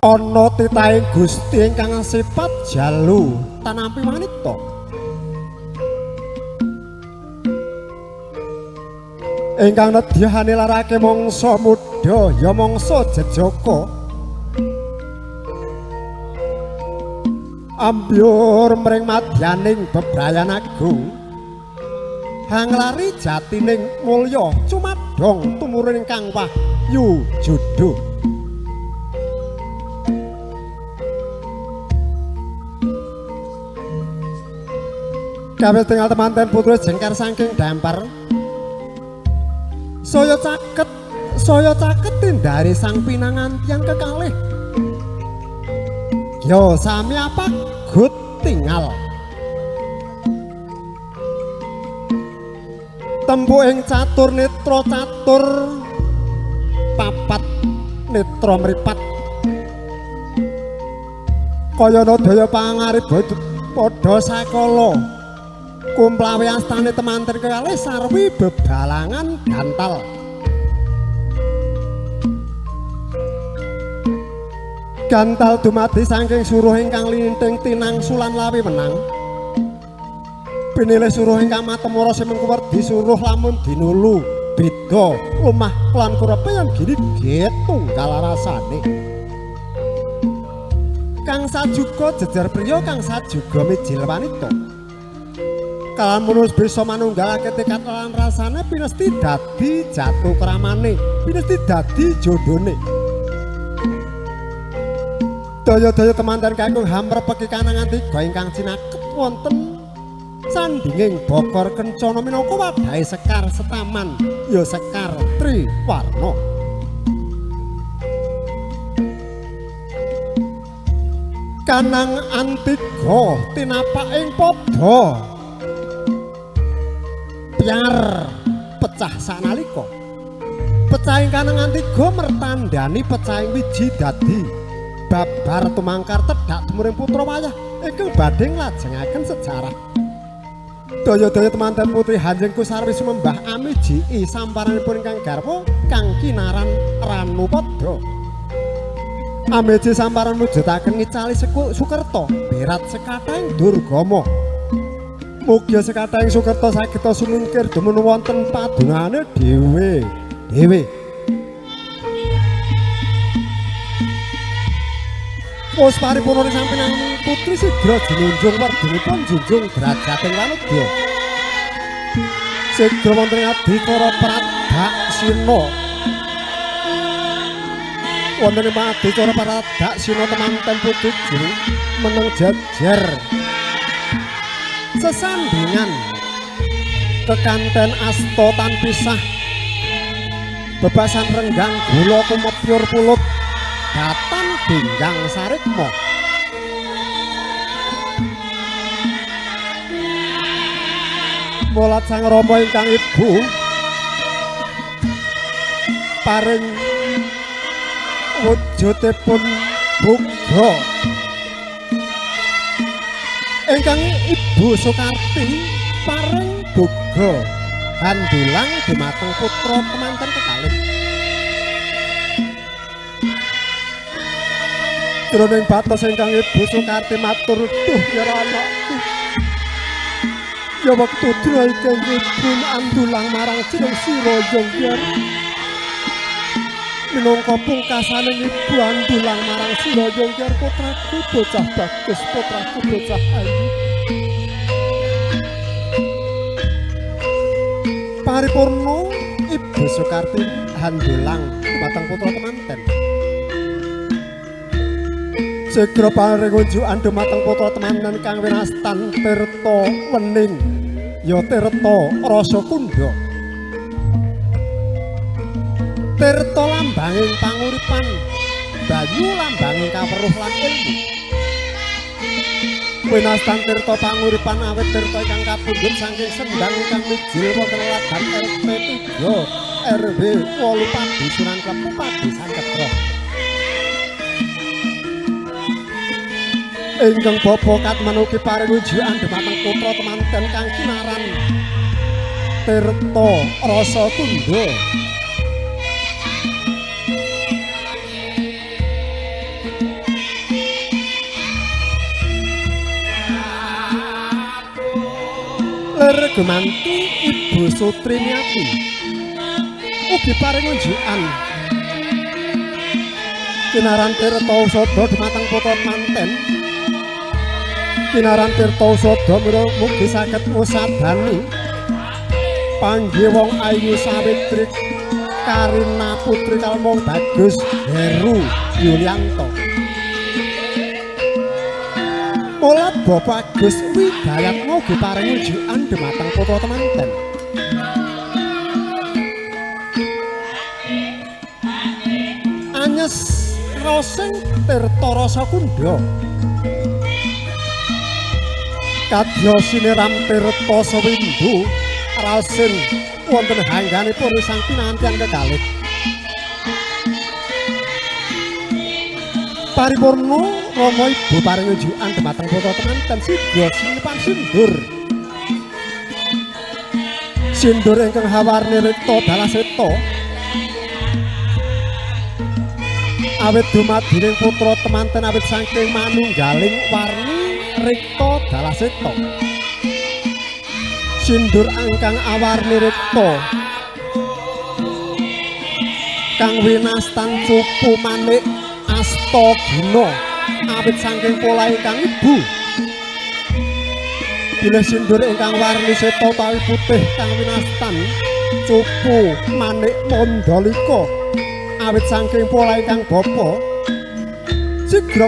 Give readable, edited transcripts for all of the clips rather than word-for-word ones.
Ana titahing Gusti ingkang sipat jalu tanampi wanita. Ingkang nedyahane larake mangsa muda ya mangsa jejaka. Ambyur mring madyaning bebrayan agung. Hanglari jatining mulya cumadong tumurun ingkang wahyu judu. Kawis tinggal temanten putri jengkar saking dampar. Saya caket tindari sang pinangantian kekalih. Yo sami apa gut tinggal. Tempu ing catur netra catur papat netra mripat. Kaya nadaya pangarep padha sakala. Kumplawe astane temanten kekalih sarwi bebalangan gantal. Gantal dumadi saking suruh ingkang linting tinang sulan lawi menang. Pinilih suruh ingkang matemura semengku werdi suruh lamun dinulu beda lumah lan kurepe yen gini tunggal rasane. Kang sajuga jejer priya kang sajuga mijil wanita. Kalamun wis bisa manunggalake tekad lan rasane pinesti dadi jatuh kramane, pinesti dadi jodhone. Daya-daya temanten kakung hamrepeki kanangan tiga ingkang cinaket wonten sandinging bokor kencana minangka wadhahe sekar setaman ya sekar triwarna. Kanang antiga tinapak ing padha piar pecah sanalika. Pecahing kanang antiga mertandani pecahing wiji dadi babar tumangkar tedhak tumuring putra wayah ingkang badhe nglajengaken sejarah. Daya-daya temanten putri Hanjeng Kusarwi sumembah amiji samparanipun ingkang garwa kang kinaran Ranupada. Amiji samparan mujudaken ngicali Sukerta berat sekathahing durgama. Mugia sekathahing Sukerta saged sumingkir dumunung wonten padunungane dhewe dhewe. Wus paripurna sampinang putri sigra junjung werdinipun junjung derajating wanodya. Sigra wonten ing adicara Pradaksina. Wonten ing adicara Pradaksina temanten putri meneng jejer. Sesandingan kekanten asta tan pisah. Bebasan renggang gula kumepyur pulut datan dinggang sarikma. Mulat sang rama ingkang ibu paring wujudipun buga. Ingkang Ibu Soekarti paring buga handulang dumateng putra temanten kekalih. Jroning batos ingkang Ibu Soekarti matur, duh ya anakku. Ya wektu dina iki ibu andulang marang jeneng sira Yongger. Minangka pungkasane ibu andulang marang sira Yongger putraku bocah bagus, putraku bocah ayu. Paripurna Ibu Soekarti handulang dumateng putra temanten. Sigra paring unjukan dumateng putra temanten kang winastan Tirta Wening ya Tirta Rasa Kunda. Tirta lambanging panguripan, banyu lambanging kaweruh lan ilmu. Winastan Tirta panguripan awit tirta ingkang kapundhut saking sendang ingkang mijil wonten ladang RT 3 RW 8 Padusunan Klepu Padusan Ketro. Ingkang bapa Katman ugi paring unjukan dumateng putra temanten kang kinaran Tirta Rasa Kunda. Lir gumanti Ibu Sutriniati ugi paring unjukan kinaran tirta usada dumateng putra manten. Kinaran tirta usada mugi saged ngusadani panggih wong ayu Sawitri Karina Putri Kalmong Bagus Heru Yulianto. Mula Bapak Agus Widayatmo ugi paring unjukan dumateng putra temanten. Anyes rosing tirta rasa kundha kadya siniram tirta sewindu raosing wonten hangganipun sang pinantian kekalih. Paripurna Rama Ibu paring unjukan dumateng putra temanten sidya sinipan sindur. Sindur ingkang hawarni rikta dalaseta awit dumadining putra temanten awit saking manunggaling warni rikta dalaseta. Sindur ingkang awarni rikta kang winastan cupu manik asta guna awit saking pola ingkang ibu. Bilih sindur ingkang warni seta utawi putih kang winastan cupu manik mandalika awit saking pola ingkang bapa. Sigra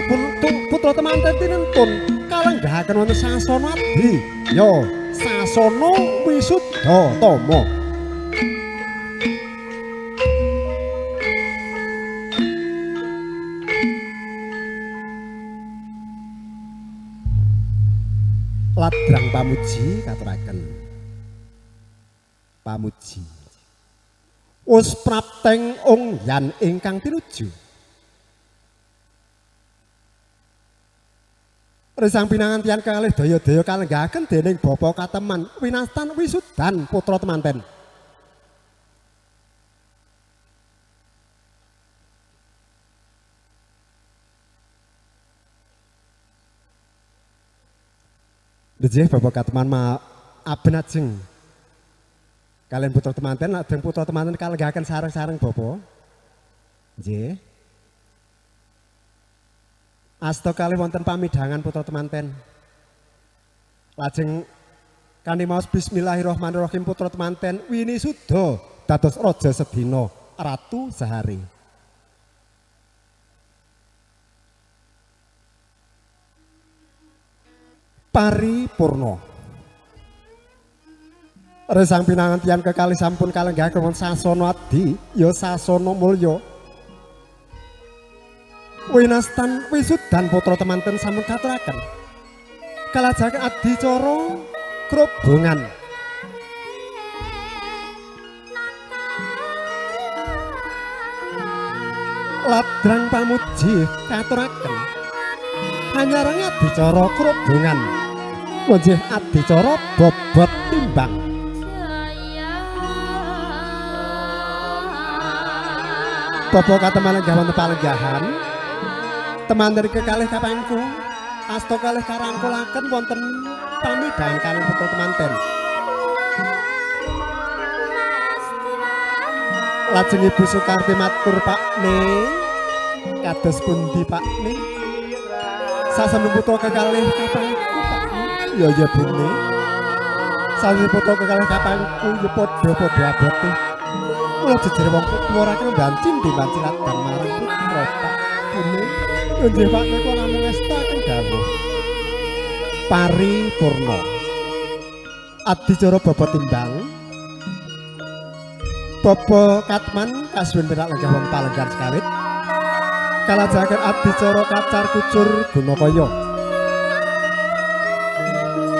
putra temanten tinentun kalenggahaken wonten sasana adi ya sasana wisuda tama. Ladrang pamuji katuraken. Pamuji wis prapteng ongyan ingkang tinuju. Resang pinangantian kalih daya-daya kalenggahaken dening Bapa Kateman winastan wisudan putra temanten. Nggih Bapak Kateman ma aben ajeng kalian putra temanten, lajeng putra temanten kalenggahaken sareng-sareng Bapak. Nggih. Asta kalih wonten pamidhangan putra temanten. Lajeng kanthi maos bismillahirrahmanirrahim putra temanten winisuda dados raja sedina, ratu sehari. Paripurna. Resang pinangantian kekalih sampun kalenggahaken wonten sasana adi ya sasana mulya. Winastan wisudan putra temanten sampun katuraken. Kalajengaken adicara krobongan. Ladrang pamuji katuraken. Hanyarang adicara krobongan. Nggih adicara bobot timbang. Bapak kateman lenggah wonten palenggahan. Temanten kekalih kapangku asta kalih karangkulaken wonten pamidhan kalih putra temanten. Lajeng Ibu Sukarti matur Pakne, kados pundi Pakne? Sasampun putra kekalih kapangku Pakne. Ya ya Bune. Sasampun putra kekalih kapangku ya padha-padha abote. Kula jejer wong ora kena bancin dibanci ladang marang putra Pak Bune. Nggih Pakne kula namung ngestaken dawuh. Paripurna. Adicara bobot timbang. Bapak Katman kasuwun perak lenggah wonten palenggan sekawit. Kalajengaken adicara kacar kucur Gunakaya.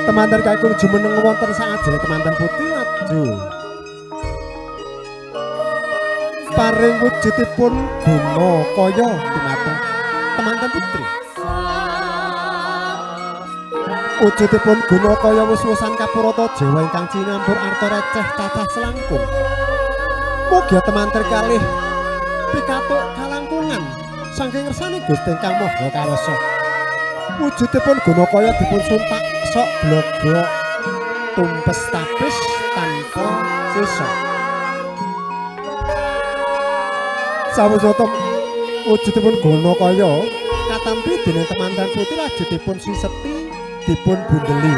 Temanten kakung jumeneng wonten saajeng temanten putri laju. Paring wujudipun Gunakaya dumateng temanten putri. Wujudipun Gunakaya wus-wusan kapurata Jawa ingkang cinambur arta receh cacah selangkung. Mugia temanten kalih pikatuk kalangkungan saking ngersane Gusti ingkang Maha Kawasa. Wujudipun Gunakaya dipun suntak sok blogok. Tumpes tapis tanpa sisa. Sawetara wujudipun Gunakaya katampi dening temanten putri lajeng dipun siseti dipun bundeli.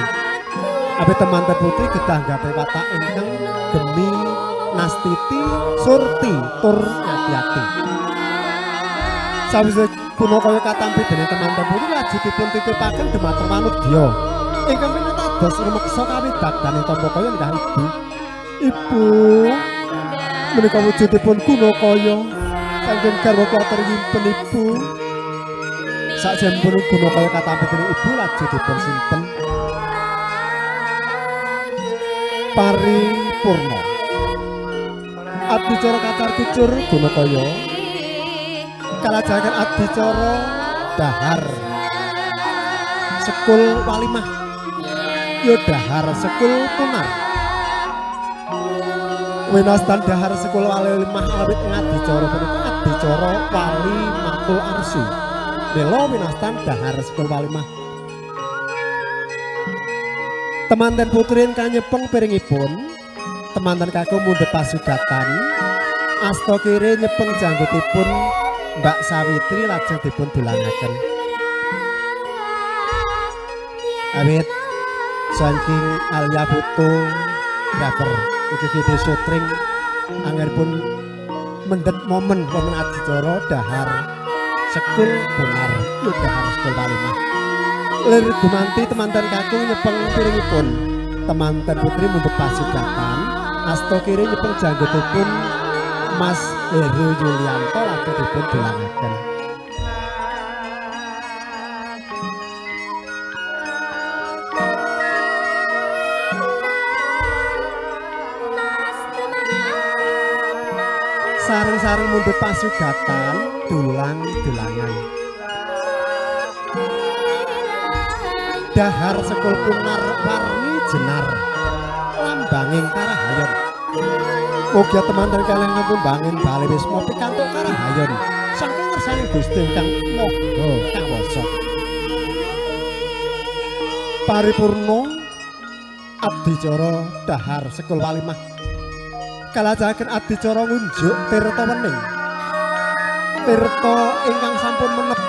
Awit temanten putri kedah gadhahi watak ingkang gemi nastiti surti tur ngati-ati. Sawise Gunakaya katampi dening temanten putri lajeng dipun titipaken dhumateng manudya ingkang pinatados rumeksa kawidagdaning tamba kaya nggah ibu. Ibu menika wujudipun Gunakaya saking garwa kula nyimpen ibu. Saksampun Gunakaya katampi dening ibu lajeng dipun simpen. Paripurna adicara kacar kucur Gunakaya kalajengaken adicara dahar sekul walimah ya dahar sekul punar. Winastan dahar sekul walimah awit ngadicara punika adicara wali matul arsi. Mila winastan dahar sekul walimah. Temanten putri ingkang nyepeng piringipun, temanten kakung mundhut pasugatan, asta kire nyepeng janggutipun Mbak Sawitri lajeng dipun dulangaken. Awit saking Alia Fotografer ugi video syuting anggenipun mendhet momen wonten adicara dahar sekul punar ya dahar sekul walimah. Lir gumanti temanten kakung nyepeng piringipun, temanten putri mundhut pasugatan, asta kire nyepeng janggutipun Mas Heru Yulianto lajeng dipun dulangaken. Sareng-sareng mundhut pasugatan dulang-dulangan. Dahar sekul punar warni jenar lambanging karahayon. Mugia temanten kalih nglumbangin bale wisma pikantuk karahayon saking ngersaning Gusti ingkang Maha Kawasa. Paripurna adicara dahar sekul walimah kalajengaken adicara ngunjuk tirta wening. Tirta ingkang sampun menep.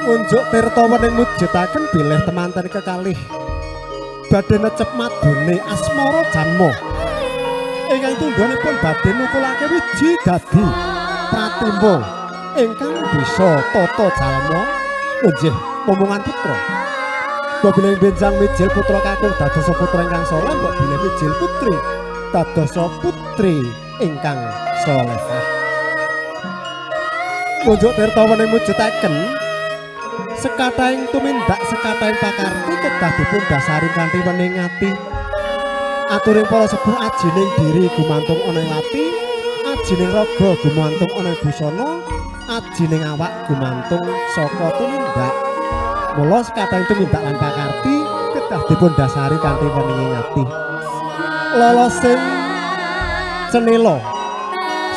Ngunjuk tirta wening mujudaken bilih temanten kekalih badhe necep madune asmara janma ingkang tundhonipun badhe nukulake wiji dadi pratimba ingkang bisa tata jalma nggih momongan putra. Mbok bilih benjang mijil putra kakung dadosa putra ingkang saleh, mbok bilih mijil putri dadosa putri ingkang salehah. Ngunjuk tirta wening mujudaken sekathahing tumindak sekathahing pakarti kedah dipun dasari kanthi wening ati. Aturing para sepuh ajining diri gumantung ana ing ati, ajining raga gumantung ana ing busana, ajining awak gumantung saka tumindak. Mula sekathahing tumindak lan pakarti kedah dipun dasari kanthi wening ati. Lala sing cenela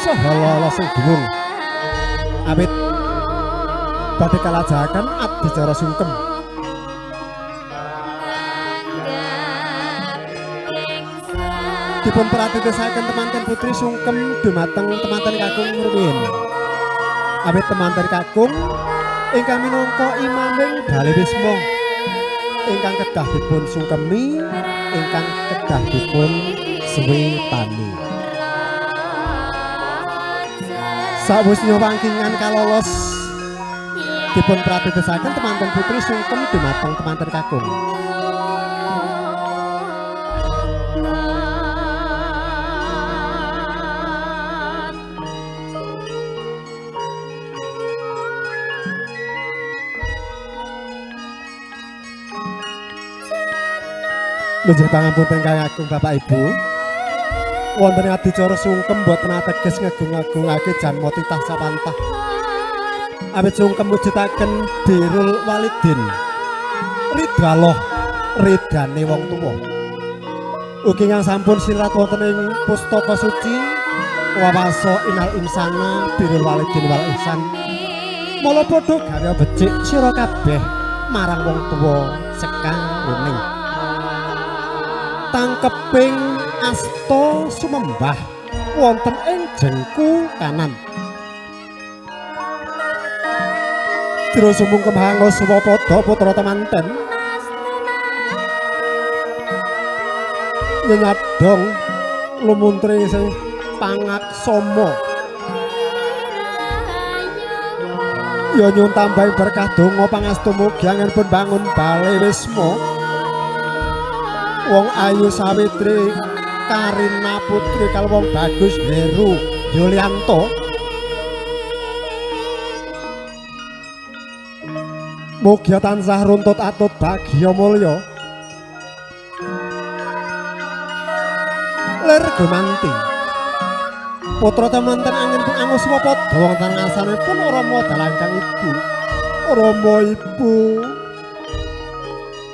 saha lala sing dhuwur awit badhe kalajengaken adicara sungkem. Dipun pratitisaken temanten putri sungkem dumateng temanten kakung rumiyin. Awit temanten kakung ingkang minangka imaming bale wisma ingkang kedah dipun sungkemi, ingkang kedah dipun suwitani. Sawusnya wangkingan kalolos dipun pratitisaken temanten putri sungkem dumateng temanten kakung. Nggih pangapunten kang agung Bapak Ibu. Wonten adicara sungkem boten ateges ngegung-agungake janma titah sawantah. Awit sungkem mujudaken birrul walidin. Ridho Allah, ridane wong tuwa. Ugi kang sampun sirat wonten ing pustaka suci wawasa inal insana birrul walidin wal ihsan. Mula padha gawe becik sira kabeh marang wong tuwa sekaroning. Tangkeping asta sumembah wonten ing jengku kanan. Jero sumungkem hangus wapada putra temanten. Nyenyadong lumuntri sing pangaksama. Ya nyuwun tambahi berkah donga pangastu mugi anggenipun bangun bale wisma. Wong ayu Sawitri Karina Putri kal wong bagus Heru Yulianto. Mugi tansah runtut atut bagya mulya. Lir gumanti. Putra temanten anggenipun angus wapada wonten ngarsanipun Rama dalah ingkang ibu. Rama ibu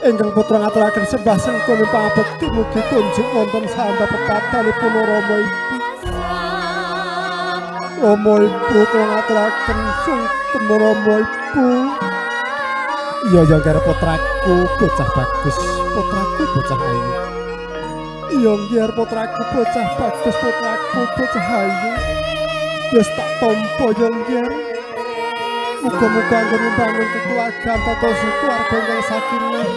ingkang putra ngaturaken sembah sengkuni pangabekti mugi kunjuk wonten sandha pepadanipun Rama ibu. Rama ibu kula ngaturaken sungkem Rama ibu. Iya ya nggih putraku bocah bagus, putraku bocah ayu. Iya nggih putraku bocah bagus, putraku bocah ayu. Wis tak tampa ya nggih. Muga-muga anggen mbangun kekeluargaan tata keluarga ingkang sakinah,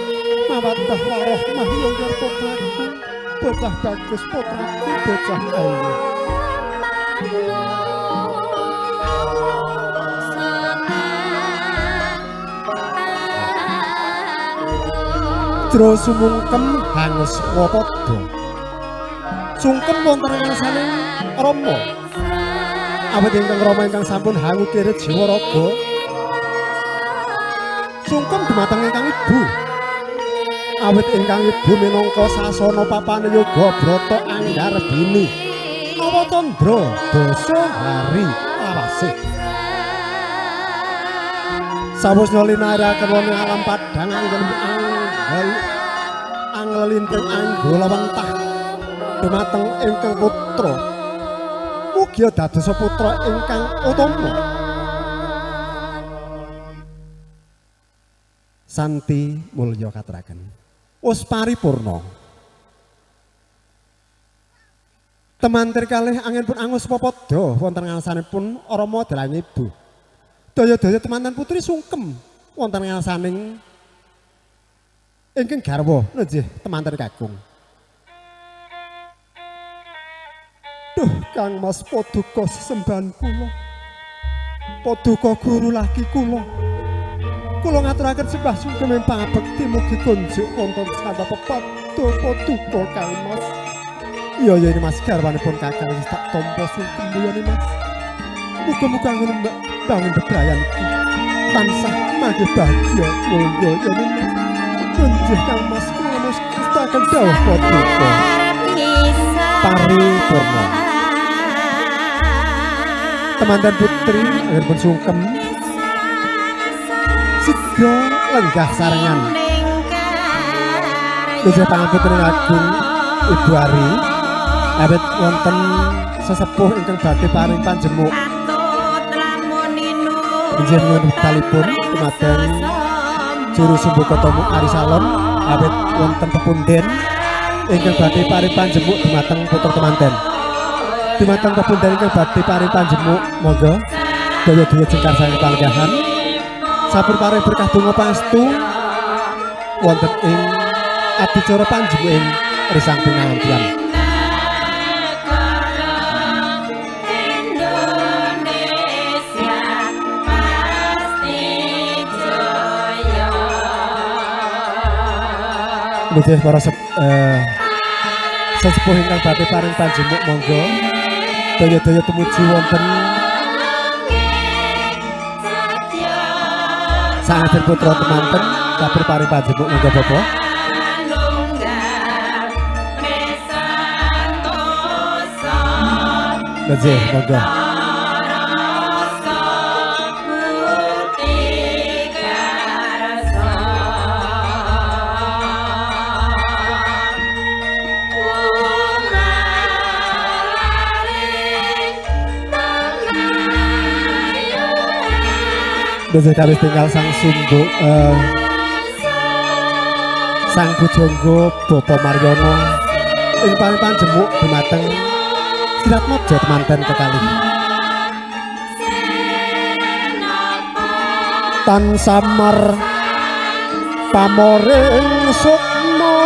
mawaddah warahmah ya nggih putraku bocah bagus, putraku bocah ayu. Jero sumungkem hangus wapada. Sungkem wonten ngarsaning Rama. Awit ingkang Rama ingkang sampun hangukir jiwa raga. Sungkem dumateng ingkang ibu. Awit ingkang ibu minangka sasana papane yoga brata anggarbini. Nawa candra dasa hari lawase. Sawusna linaryaken wonten alam padhang anggen anglelinting anggala wentah dumateng ingkang putra. Mugi dadosa putra ingkang utama. Santi mulya kateraken. Wus paripurna. Temantir kalih anggenipun angus papada wonten ngarsanipun Rama dalah ibu. Daya-daya temanten putri sungkem wonten ngarsaning ingkang garwa nggih temanten kakung. Duh Kang Mas paduka sesembahan kula. Paduka guru laki kula. Kula ngaturaken sembah sungkem ing pangabekti mugi kunjuk wonten sandha pepadha paduka Kang Mas. Iya ya ini Mas garwanipun kakang wis tak tampa sungkem ya Mas. Muga-muga anggen bangun bebrayan iki tansah manggih bahagia mulya ya Mas. Nggih Kang Mas kula mustaken dawuh paduka. Paripurna. Temanten putri anggenipun sungkem sigra lenggah sarengan. Nggih pangaputri agung Ibu Ari awit wonten sesepuh ingkang badhe paring panjemuk. Nggih nyuwun wektalipun dumateng juru sumbu ketemu Ari Salon awit wonten pepunden ingkang badhe paring panjemuk dumateng putra temanten. Dumateng pepunden ingkang badhe paring panjemuk monggo daya-daya jengkar saking palenggahan. Sampun paring berkah donga pangestu wonten ing adicara panjemuk ing risang pinangantian. Nggih para sesepuh ingkang badhe paring panjemuk monggo daya-daya tumuju wonten sahabat putra temanten sampun paring panjemuk monggo Bapak. Nggih monggo. Nggih kawis tinggal sang sumbu Sang Pujangga Bapak Maryono ing paring panjemuk dumateng Siratmaja temanten kekalih. Tan samar pamoring sukma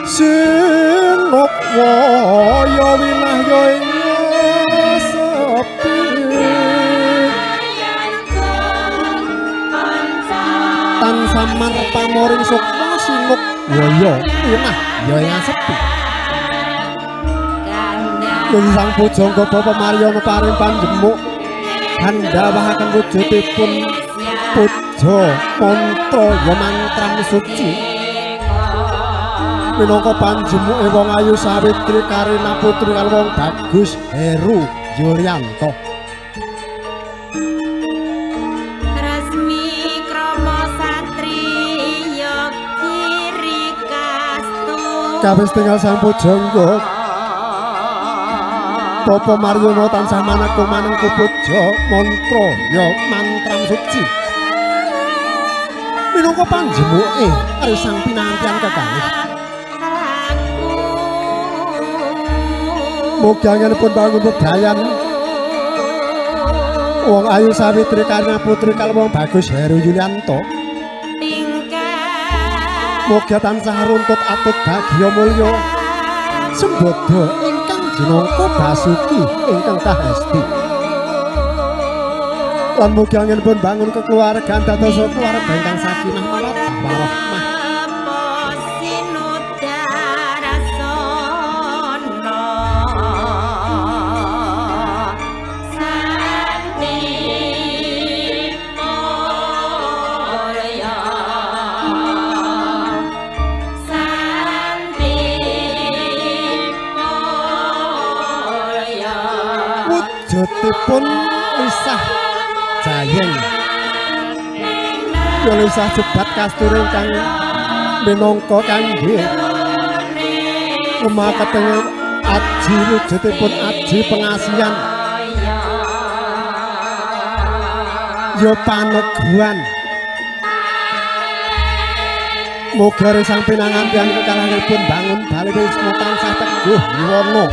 sinuk waya winahya ing sepi. Tan samar pamoring sukma sinuk waya winahya ing sepi. Yen Sang Pujangga Bapak Maryono paring panjemuk handhawahaken wujudipun puja mantra ya mantram suci minangka panjemuke wong ayu Sawitri Karina putri karo wong Bagus Heru Yulianto. Resmi krama satriya kiri kastu. Kawis tinggal Sang Pujangga Bapak Maryono tansah manengku manengku puja mantra ya mantram suci minangka panjemuke karo sang pinantian kekalih. Mugi anggenipun bangun bebrayan wong ayu Sawitri Karina putri karo wong Bagus Heru Yulianto. Mugi tansah runtut atut bagya mulya sembada ingkang jinangka Basuki ingkang kahesti. Lan mugi anggenipun bangun kekeluargaan dados keluarga ingkang sakinah mawaddah warahmah. Wujudipun lisah jayeng ya lisah jebat kasturi ingkang minangka kangge lumaketeng aji wujudipun aji pengasihan ya paneguhan. Mugi sang pinangantian kekalihipun bangun bali wisma tansah teguh yuwana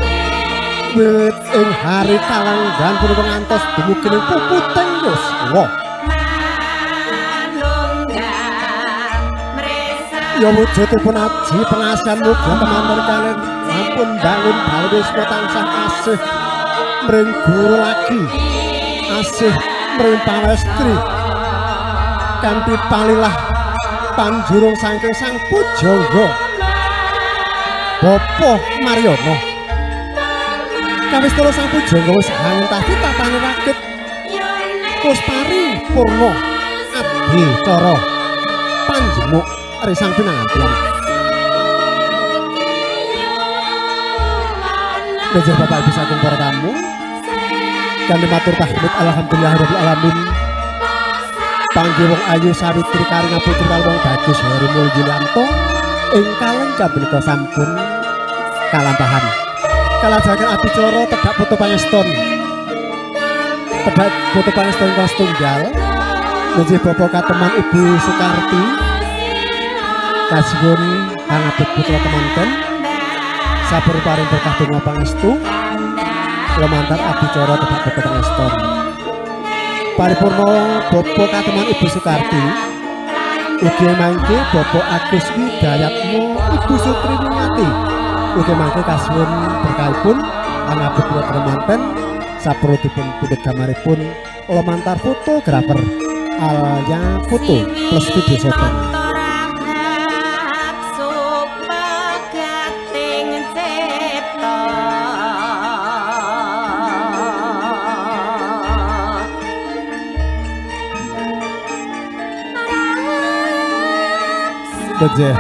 wiwit ing hari kalanggan punika ngantos dumugi ing puputing yuswa. Ya wujudipun aji pengasihan mugi temanten kaliyan sampun bangun bali wisma tansah asih mring guru lagi asih mring pawestri kanthi palilah panjurung saking Sang Pujangga Bapak Maryono. Kawistara Sang Pujangga wis hangentasi tatane rakit wis paripurna adicara panjemuk risang pinangantian. Bejer Bapak Ibu sagung para tamu kanthi matur tahmid alhamdulillahirabbil alamin panggih wong ayu Sawitri Karina putri karo wong Bagus Heru Yulianto ing kalengka punika sampun kalampahan. Kalajengaken adicara tedhak putu pangeston. Tedhak putu pangeston ingkang setunggal nggih Bapak Kateman Ibu Sukarti kasuwun pangabet putra temanten sabar paring berkah donga pangestu lumantar adicara tedhak putu pangeston. Paripurna Bapak Kateman Ibu Sukarti ugi mangke Bapak Agus Widayatmo Ibu Sutri Wingati ugi mangke kasuwun berkahipun pangabet putra temanten saperlu dipun pundhut gambaripun lumantar fotografer Alya Foto plus video syuting. Beje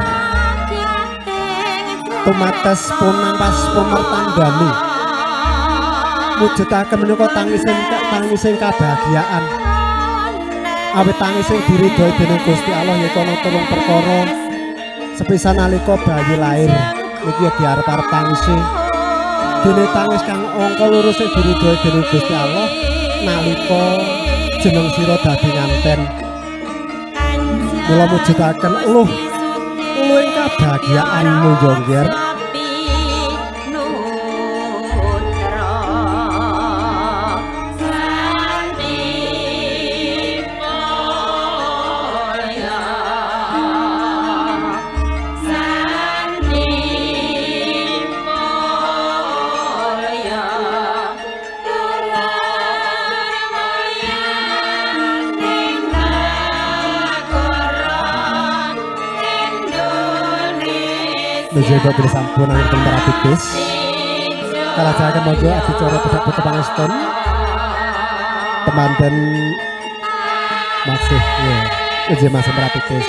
tumates punang pas pemertandani mujudaken menika tangising kabahagiaan awit tangising diridhoi dening Gusti Allah yaiku ana telung perkara. Sepisan nalika bayi lahir niki ya diarep-arep tangise, dene tangis kang angka loro sing diridhoi dening Gusti Allah nalika jeneng sira dadi nganten. Mula mujudaken eluh eluh ing kabahagiaanmu yo Ngger. Menuju Bapak sampun anggen merapikis. Kalajengaken monggo adicara tedhak putu pangestun. Temanten masih ya, uji masih merapikis.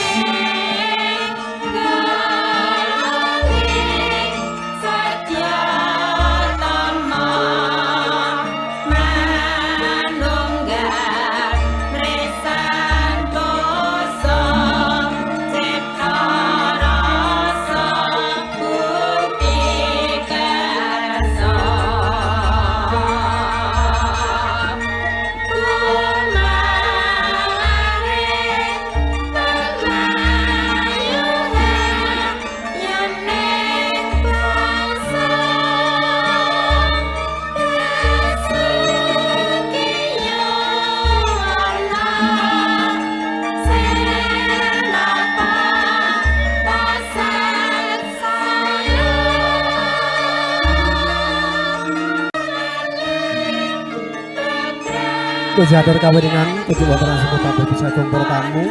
Puji atur kawiningan, puji wonten langsung Bapak Bisa Agung para tamu.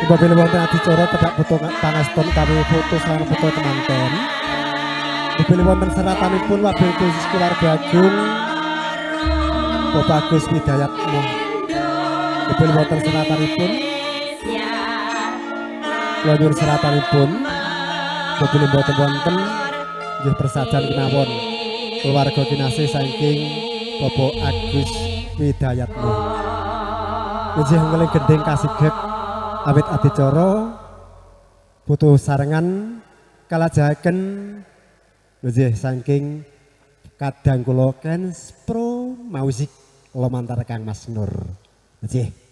Bapak wonten adicara tedhak foto pangestun kami foto sareng foto temanten. Bapak wonten seratanipun wabil khusus keluarga agung Bapak Agus Widayatmo. Bapak wonten seratanipun kula nyuwun seratanipun Bapak mboten wonten nggih persajan kemawon keluarga kinasih saking Bapak Agus Widayatmo. Nggih ngeling gendhing kasigek awit adicara putu sarengan kalajengaken nggih saking kadang kula Kenspro Music lumantar Kang Mas Nur. Nggih.